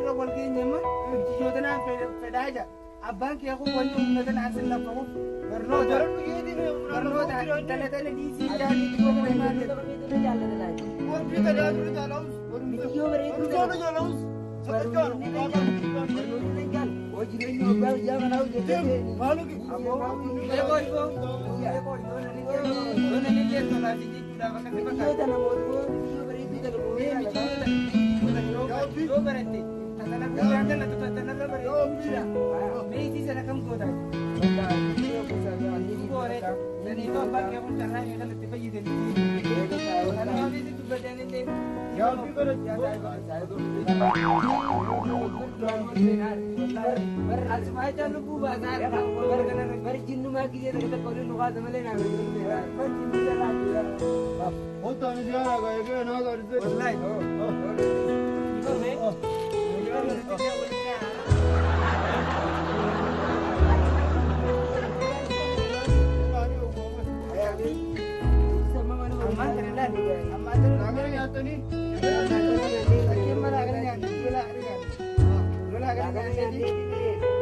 irra wal geenye amma biyyoota naan fedhaa jira. Abbaan kee kun wanti humna tanaan sin laffamuuf barnoota barnoota intala tana dhiisii jaanii dhiboo kana maal jedhu. Biyyoo bareedduu jireenya waggaa guyyaa kanaa hojjetee. Biyyoo tana mootummaa biyyoo bareedduu tana mootummaa. Yoo baratte tana guddaan tana tanarra bareedduu meesii sana kam gootaa? Saniifuu abbaan kee kun carraa kee kanatti fayyadanii. Kanaaf isin dubbataan illee. Asumaa jechaan lubbuu baasaa bara kanarra. Bari jinnumaa gisee takka takka waliin nu kaasa malee naa Wallahi. Ammaan tana laal. Ammaan tana. Fakkii mana kana nyaannu. Lola kana nyaannu. Lola kana nyaannu.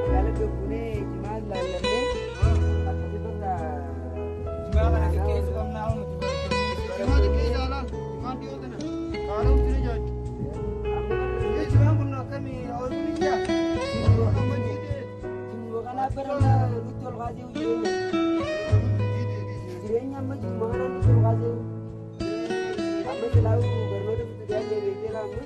Magaalaa Doggunee jimaa laallannee akkasii bakka. Jimaa kana xiqqeessu qabnaa nuti. Jimaan kun akkamii ooluu ni jira? Jimmuma kanaa bara nutti ol kaasee jireenya. Jireenya amma jimmuma kanaa nutti ol kaasee. Amma silaa'uu barnoota fixuu dhiyaannee beektee laamu.